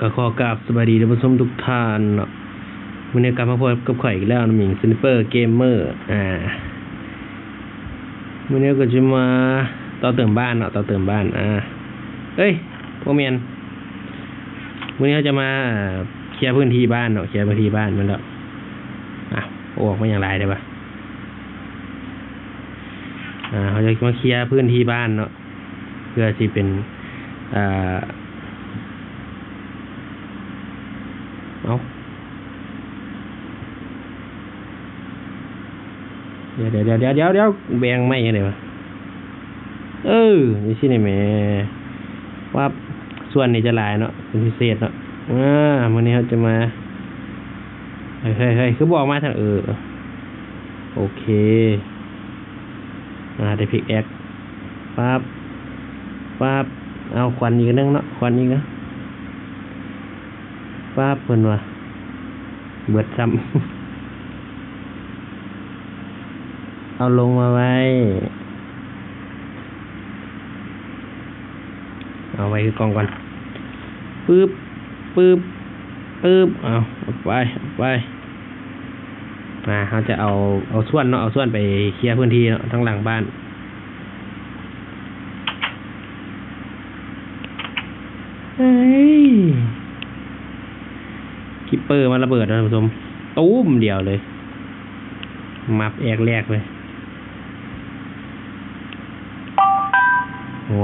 ກໍຂໍກາບສະບາຍດີທ່ານຜູ້ຊົມທຸກທ່ານເນາະ, ມື້ນີ້ກັບມາພົບກັບຂ້ອຍອີກແລ້ວ ນ້ຳໝິງ Sniper Gamer. ອາ ມື້ນີ້ກໍຈະມາຕໍ່ເຕີມບ້ານເນາະ, ຕໍ່ເຕີມບ້ານ. ອາ ເອີຍ ບໍ່ແມ່ນ, ມື້ນີ້ເຮົາຈະມາ ເຄຍພື້ນທີ່ບ້ານເນາະ, ເຄຍພື້ນທີ່ບ້ານແມ່ນດອກ. ອາ ອອກມາຫຍັງຫຼາຍແທ້ວະ? ອາ ເຮົາຈະມາເຄຍພື້ນທີ່ບ້ານເນາະ. ເພື່ອຊິເປັນ ເອີ ເອົ້າ ດຽວໆໆໆ ແບ່ງໄມ້ຈັ່ງໃດວະ? ເອີ ຈັ່ງຊີ້ນີ້ແໝ່. ປັບ ສ່ວນນີ້ຈະຫຼາຍເນາະ ເປັນພິເສດເນາະ. ອາ ມື້ນີ້ເຮົາຈະມາ ເຮີ້ຍໆໆ ຄືບໍ່ອອກມາທາງ ເອີ ໂອເຄ. ອາ ໄດ້ພິກແອັກ ປັບ ປັບ ເອົາ ຂວັນອີກໜຶ່ງເນາະ, ຂວັນອີກເນາະ. ປັບ ເພິ່ນວ່າ ເບິດຊ້ຳ. ເອົາລົງມາໄວ້ ເອົາໄວ້ຄືກ່ອງກ່ອນ. ປຶບ ປຶບ ປຶບ ເອົາ ເອົາໄປ ເອົາໄປ. ມາ ເຮົາຈະເອົາ ເອົາສ່ວນເນາະ, ເອົາສ່ວນໄປເຄຍພື້ນທີ່ເນາະ ທາງຫຼັງບ້ານ. ເອີຍ ຄິບເປີມາລະເບີດ ທ່ານຜູ້ຊົມ, ຕູມດຽວເລີຍ, ມັບແອກແລກເລີຍ.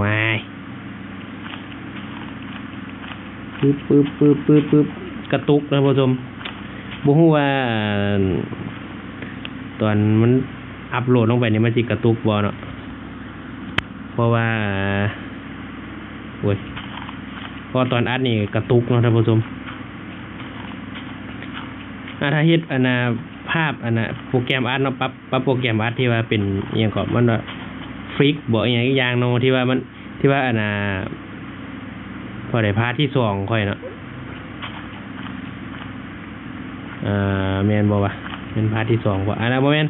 ວ້າຍ ປຶບ ປຶບ ປຶບ ປຶບ ກະຕຸກ ທ່ານຜູ້ຊົມ. ບໍ່ຮູ້ວ່າ ອັນ ຕອນມັນອັບໂຫຼດລົງໄປນີ້ ມັນຊິກະຕຸກບໍ່ເນາະ? ເພາະວ່າ ໂອ້ຍ ເພາະຕອນອັດນີ້ກະຕຸກເນາະ ທ່ານຜູ້ຊົມ. ອາ ຖ້າເຮັດ ອັນນ່າ ພາບ ອັນນ່າ ໂປຣແກຣມອັດເນາະ, ປັບ ປັບໂປຣແກຣມອັດທີ່ວ່າເປັນອີ່ຫຍັງເກາະ ມັນວ່າຟຣິກບໍ ອີ່ຫຍັງອີກຢ່າງໜຶ່ງ ທີ່ວ່າມັນ ທີ່ວ່າ ອັນນ່າ ພໍໄດ້ພາດທີສອງຂ້ອຍເນາະ. ເອີ ແມ່ນບໍ່ວະ? ແມ່ນພາດທີສອງບໍ່? ອັນນັ້ນບໍ່ແມ່ນ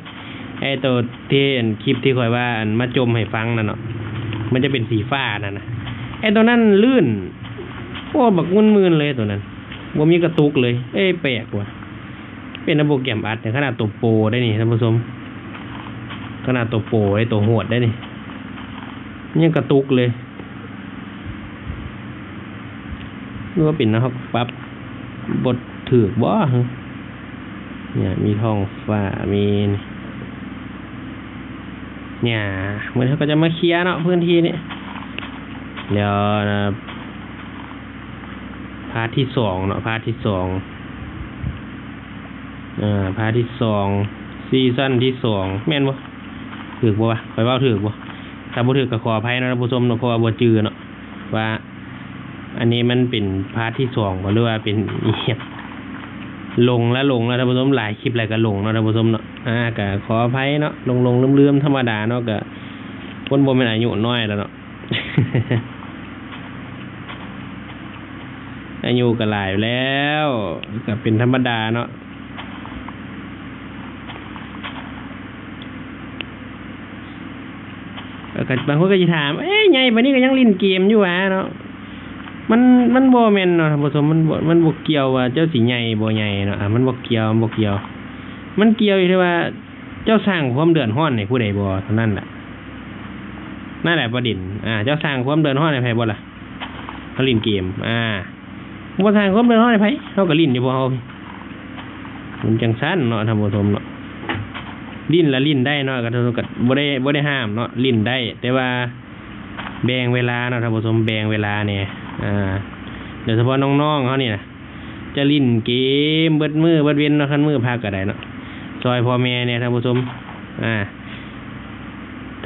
ໄອ້ໂຕທີ່ ອັນ ຄລິບທີ່ຂ້ອຍວ່າ ອັນ ມາຈົ່ມໃຫ້ຟັງນັ້ນເນາະ, ມັນຈະເປັນສີຟ້ານັ້ນນະ. ໄອ້ໂຕນັ້ນລື່ນ ໂອ້ ບັກມຶນໆເລີຍໂຕນັ້ນ, ບໍ່ມີກະຕຸກເລີຍ. ເອີ ແປກວ່ະ. ເປັນນຳໂປຣແກຣມອັດ ຂະໜາດໂຕໂປໄດ້ນີ້ທ່ານຜູ້ຊົມ, ຂະໜາດໂຕໂປໄດ້ ໂຕໂຫດໄດ້ນີ້ ຍັງກະຕຸກເລີຍ. ຫຼືວ່າເປັນນຳເຮົາປັບບໍ່ຖືກບໍ່? ເນຍ ມີທ້ອງຟ້າ ມີ ເນຍ ມື້ນີ້ເຮົາກໍຈະມາເຄຍເນາະ ພື້ນທີ່ນີ້ ແລ້ວນະ. ພາດທີສອງເນາະ ພາດທີສອງ ເອີ ພາດທີສອງ ຊີຊັນທີສອງ ແມ່ນບໍ່? ຖືກບໍ່ວະ? ຂ້ອຍເວົ້າຖືກບໍ່? ຖ້າບໍ່ຖືກກໍຂໍອະໄພເນາະທ່ານຜູ້ຊົມເນາະ, ເພາະວ່າບໍ່ຈື່ເນາະ ວ່າອັນນີ້ມັນເປັນພາດທີສອງບໍ່ ຫຼືວ່າເປັນອີ່ຫຍັງ. ຫຼົງລະຫຼົງລະທ່ານຜູ້ຊົມ, ຫຼາຍຄລິບຫຼາຍກໍຫຼົງເນາະທ່ານຜູ້ຊົມເນາະ. ອາ ກໍຂໍອະໄພເນາະ, ຫຼົງໆລືມໆ ທຳມະດາເນາະ, ກໍຄົນບໍ່ແມ່ນອາຍຸນ້ອຍແລ້ວເນາະ. ອາຍຸກໍຫຼາຍແລ້ວ ກໍເປັນທຳມະດາເນາະ. ແລ້ວກໍບາງຄົນກໍຊິຖາມ ເອີ ໃຫຍ່ປານນີ້ກໍຍັງຫຼິ້ນເກມຢູ່ຫວາເນາະ? ມັນ ມັນບໍ່ແມ່ນເນາະທ່ານຜູ້ຊົມ, ມັນບໍ່ ມັນບໍ່ກ່ຽວວ່າເຈົ້າຊິໃຫຍ່ບໍ່ໃຫຍ່ເນາະ, ອາ ມັນບໍ່ກ່ຽວ ມັນບໍ່ກ່ຽວ. ມັນກ່ຽວຢູ່ທີ່ວ່າ ເຈົ້າສ້າງຄວາມເດືອດຮ້ອນໃຫ້ຜູ້ໃດບໍ່ ເທົ່ານັ້ນແຫຼະ. ນັ້ນແຫຼະປະເດັນ. ອາ ເຈົ້າສ້າງຄວາມເດືອດຮ້ອນໃຫ້ໃຜບໍ່ລະ? ເຮົາຫຼິ້ນເກມ ອາ ບໍ່ສ້າງຄວາມເດືອດຮ້ອນໃຫ້ໃຜ ເຮົາກໍຫຼິ້ນຢູ່ພວກເຮົາ. ມັນຈັ່ງຊັ້ນເນາະທ່ານຜູ້ຊົມເນາະ, ຫຼິ້ນລະຫຼິ້ນໄດ້ເນາະ, ກໍ ກໍບໍ່ໄດ້ ບໍ່ໄດ້ຫ້າມເນາະ, ຫຼິ້ນໄດ້ ແຕ່ວ່າແບ່ງເວລາເນາະທ່ານຜູ້ຊົມ, ແບ່ງເວລາແດ່. ອາ ໂດຍສະເພາະນ້ອງໆເຮົານີ້ນະ ຈະຫຼິ້ນເກມເບິດມື້ເບິດເວັນເນາະ, ຄັນມື້ພັກກໍໄດ້ເນາະ, ຊ່ອຍພໍ່ແມ່ແດ່ທ່ານຜູ້ຊົມ. ອາ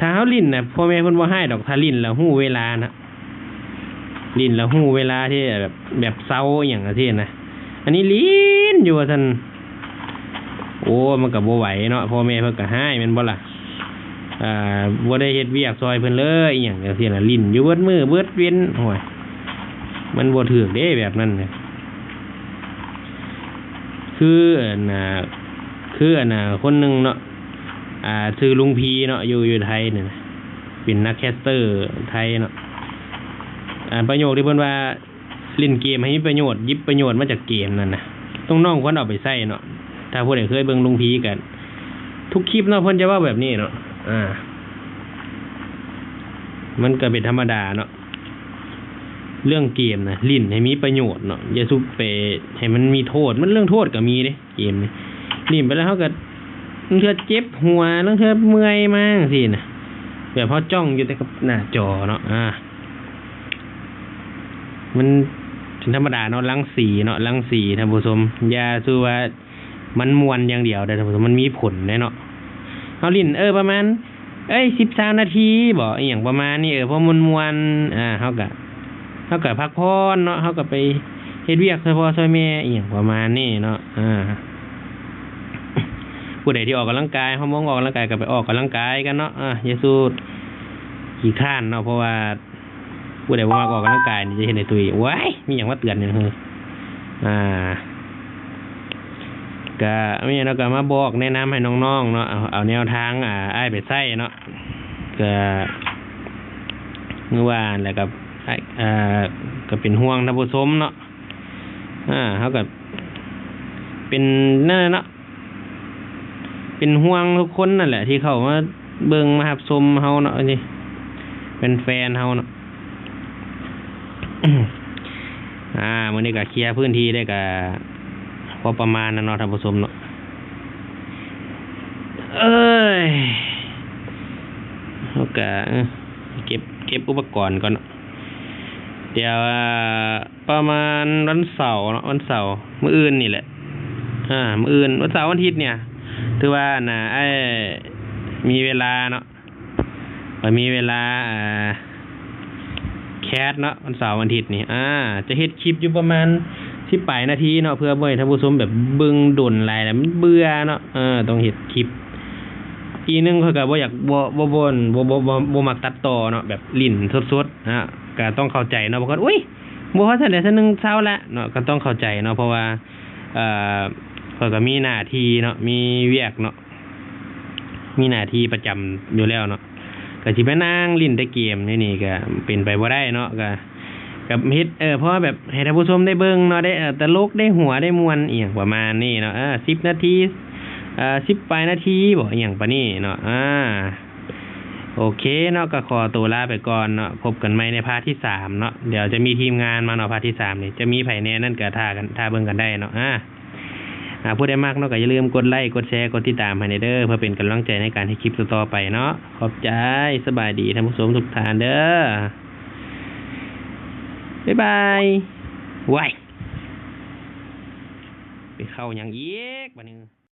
ຖ້າເຮົາຫຼິ້ນນະ ພໍ່ແມ່ເພິ່ນບໍ່ຮ້າຍດອກ, ຖ້າຫຼິ້ນແລ້ວຮູ້ເວລານະ, ຫຼິ້ນແລ້ວຮູ້ເວລາທີ່ແບບ ແບບເຊົາອີ່ຫຍັງຈັ່ງຊີ້ນະ. ອັນນີ້ຫຼິ້ນຢູ່ວ່າຊັ້ນ. ໂອ້ ມັນກໍບໍ່ໄຫວເນາະ, ພໍ່ແມ່ເພິ່ນກໍຮ້າຍແມ່ນບໍ່ລະ? ອ່າ ບໍ່ໄດ້ເຮັດວຽກຊ່ອຍເພິ່ນເລີຍ ອີ່ຫຍັງຈັ່ງຊີ້ນະ, ຫຼິ້ນຢູ່ເບິດມື້ເບິດເວັນ. ໂອ້ຍ ມັນບໍ່ຖືກເດ້ແບບນັ້ນນະ. ຄືອັນນ່າ ຄືອັນນ່າ ຄົນໜຶ່ງເນາະ ອ່າ ຊື່ລຸງພີເນາະ ຢູ່ ຢູ່ໄທນີ້ນະ, ເປັນນັກແຄສເຕີໄທເນາະ. ອ່າ ປະໂຫຍກທີ່ເພິ່ນວ່າ ຫຼິ້ນເກມໃຫ້ມີປະໂຫຍດ, ຫຍິບປະໂຫຍດມາຈາກເກມນັ້ນນະ, ນ້ອງໆຄວນເອົາໄປໃຊ້ເນາະ. ຖ້າຜູ້ໃດເຄີຍເບິ່ງລຸງພີກະ ທຸກຄລິບເນາະ ເພິ່ນຈະເວົ້າແບບນີ້ເນາະ. ອ່າ ມັນກະເປັນທຳມະດາເນາະ ເລື່ອງເກມນະ, ຫຼິ້ນໃຫ້ມີປະໂຫຍດເນາະ, ຢ່າສຸບໄປໃຫ້ມັນມີໂທດ. ມັນເລື່ອງໂທດກະມີເດ້ ເກມນີ້, ຫຼິ້ນໄປແລ້ວເຮົາກະ ລາງເທື່ອເຈັບຫົວ, ລາງເທື່ອເມື່ອຍມາຈັ່ງຊີ້ນະ, ແບບເຮົາຈ້ອງຢູ່ແຕ່ກັບໜ້າຈໍເນາະ. ອ່າ ມັນເປັນທຳມະດາເນາະ, ລັງສີເນາະ, ລັງສີ ທ່ານຜູ້ຊົມ. ຢ່າຊື່ວ່າມັນມ່ວນຢ່າງດຽວເດີ ທ່ານຜູ້ຊົມ, ມັນມີຜົນເດ້ເນາະ. ເຮົາຫຼິ້ນ ເອີ ປະມານ ເອີຍ ສິບສາມນາທີບໍ ອີ່ຫຍັງປະມານນີ້, ເອີ ພໍມ່ວນໆ ອ່າ ເຮົາກະ ເຮົາກະພັກຜ່ອນເນາະ, ເຮົາກະໄປເຮັດວຽກຊ່ອຍພໍ່ຊ່ອຍແມ່ ອີ່ຫຍັງປະມານນີ້ເນາະ. ອ່າ ຜູ້ໃດທີ່ອອກກຳລັງກາຍ, ຮອດໂມງອອກກຳລັງກາຍ ກະໄປອອກກຳລັງກາຍກັນເນາະ. ອ່າ ຢ່າສູ່ຂີ້ຄ້ານເນາະ, ເພາະວ່າ ຜູ້ໃດບໍ່ມັກອອກກຳລັງກາຍນີ້ຈະເຮັດໃຫ້ຕຸ້ຍ. ໂອ້ຍ ມີຫຍັງມາເຕືອນນີ້ເຮີ. ອ່າ ກະມີຫຍັງເນາະ ກະມາບອກແນະນຳໃຫ້ນ້ອງໆເນາະ, ເອົາ ເອົາແນວທາງ ອ່າ ອ້າຍໄປໃຊ້ເນາະ. ກະ ຄືວ່າແຫຼະ ກະ ເອີ ກະເປັນຫ່ວງທ່ານຜູ້ຊົມເນາະ. ອ່າ ເຮົາກະເປັນນັ້ນແຫຼະເນາະ ເປັນຫ່ວງທຸກຄົນນັ້ນແຫຼະ ທີ່ເຂົ້າມາເບິ່ງມາຮັບຊົມເຮົາເນາະ, ນີ້ແຟນໆເຮົາເນາະ. ອ່າ ມື້ນີ້ກະເຄຍພື້ນທີ່ໄດ້ກະພໍປະມານແລ້ວເນາະທ່ານຜູ້ຊົມເນາະ. ເອີຍ ເຮົາກະ ເອີ ເກັບ ເກັບອຸປະກອນກ່ອນເນາະ. ດຽວ ອ່າ ປະມານວັນເສົາເນາະ, ວັນເສົາ ມື້ອື່ນນີ້ແຫຼະ. ອ່າ ມື້ອື່ນ ວັນເສົາ ວັນອາທິດນີ້ ຖືວ່າ ອັນນ່າ ອ້າຍມີເວລາເນາະ, ຂ້ອຍມີເວລາ ອ່າ ແຄສເນາະ ວັນເສົາ ວັນອາທິດນີ້. ອ່າ ຈະເຮັດຄລິບຢູ່ປະມານສິບປາຍນາທີເນາະ, ເພື່ອບໍ່ໃຫ້ທ່ານຜູ້ຊົມແບບເບິ່ງດົນຫຼາຍແລ້ວມັນເບື່ອເນາະ. ເອີ ຕ້ອງເຮັດຄລິບ. ອີກໜຶ່ງ ຂ້ອຍກະບໍ່ຢາກ ບໍ່ ບໍ່ ບໍ່ ບໍ່ ບໍ່ ບໍ່ ບໍ່ມັກຕັດຕໍ່ເນາະ, ແບບຫຼິ້ນສົດໆນະ, ກະຕ້ອງເຂົ້າໃຈເນາະ. ບາງຄົນ ອຸ້ຍ ບໍ່ພໍສ່ຳໃດ ສ່ຳໜຶ່ງເຊົາລະເນາະ, ກະຕ້ອງເຂົ້າໃຈເນາະ, ເພາະວ່າ ເອີ ຂ້ອຍກະມີໜ້າທີ່ເນາະ ມີວຽກເນາະ ມີໜ້າທີ່ປະຈຳຢູ່ແລ້ວເນາະ, ກະຊິໄປນັ່ງຫຼິ້ນແຕ່ເກມຢູ່ນີ້ກະເປັນໄປບໍ່ໄດ້ເນາະ. ກະ ກະເຮັດ ເອີ ພໍແບບໃຫ້ທ່ານຜູ້ຊົມໄດ້ເບິ່ງເນາະ, ໄດ້ ເອີ ຕະຫຼົກ ໄດ້ຫົວ ໄດ້ມ່ວນ ອີ່ຫຍັງປະມານນີ້ເນາະ. ເອີ ສິບນາທີ ເອີ ສິບປາຍນາທີບໍ ອີ່ຫຍັງປານນີ້ເນາະ. ອ່າ ໂອເຄເນາະ, ກະຂໍໂຕລາໄປກ່ອນເນາະ, ພົບກັນໃໝ່ໃນພາກທີສາມເນາະ. ດຽວຈະມີທີມງານມາເນາະ, ພາກທີສາມນີ້ຈະມີໃຜແດ່ນັ້ນກະຖ້າກັນ ຖ້າເບິ່ງກັນໄດ້ເນາະ. ອ່າ ອ່າ ຜູ້ໃດມັກເນາະ ກະຢ່າລືມກົດໄລ ກົດແຊ ກົດຕິດຕາມໃຫ້ແດ່ເດີ ເພື່ອເປັນກຳລັງໃຈໃນການເຮັດຄລິບຕໍ່ໆໄປເນາະ. ຂອບໃຈ, ສະບາຍດີທ່ານຜູ້ຊົມທຸກທ່ານເດີ. ບາຍບາຍ. ວ້າຍ ໄປເຂົ້າຫຍັງອີກບາດນີ້?